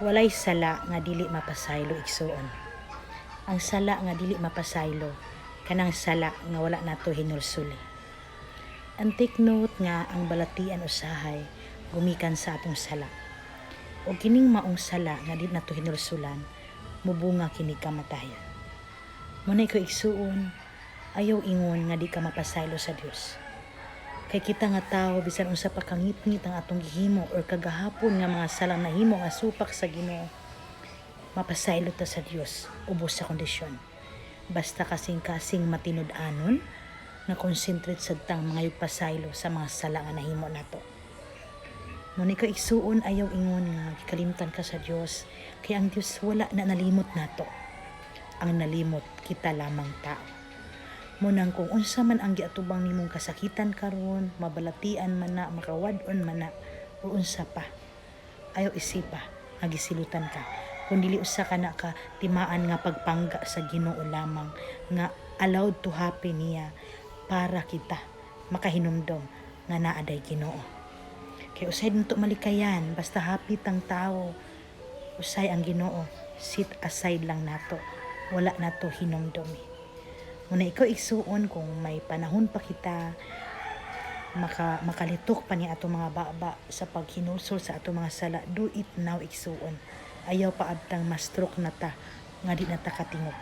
Walay sala nga dili mapasaylo, igsuon. Ang sala nga dili mapasaylo, kanang sala nga wala nato hinulsuli. And take note nga ang balatian usahay gumikan sa atong sala. O kining maong sala nga di nato hinulsulan, mubunga kini kamatayon. Muna ko, igsuon, ayaw ingon nga di ka mapasaylo sa Dios. Kay kita nga tao, bisan unsa pa kangitngit ang atong gihimo or kagahapon nga mga salang nahimo nga supak sa Ginoo, mapasaylo ta sa Dios ubos sa kondisyon. Basta kasing-kasing matinud-anon nga concentrate sad tang mga pasaylo sa mga sala nga nahimo nato. Muna ko, igsuon, ayaw ingon nga gikalimtan ka sa Dios, kay ang Dios wala na nalimot nato. Ang nalimot kita lamang tao. Munang kung unsa man ang giatubang nimong kasakitan karon, mabalatian man na, makawad-on man na, o unsa pa, ayaw isipa nga gisilutan ka. Kung dili usa ka na ka timaan nga pagpangga sa Ginoo lamang nga allowed to happen niya para kita makahinumdom nga naa day Ginoo. Kay usay nato malikayan, basta happy tang tao, usay ang Ginoo sit aside lang nato, wala nato hinumdomi. Muna ikaw, igsuon, kung may panahon pa kita, makalitok pa ni ato mga baba sa paghinulsol sa ato mga sala, do it now, igsuon. Ayaw pa abtang ma-stroke na ta nga di na ta katingog.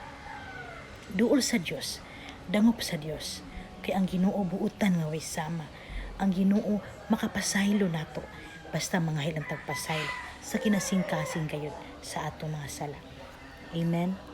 Duol sa Dios, dangop sa Dios, kay ang Ginoo buutan nga way sama. Ang Ginoo makapasaylo nato basta mga hilang tagpasaylo sa kinasingkasing gayud sa atong mga sala. Amen.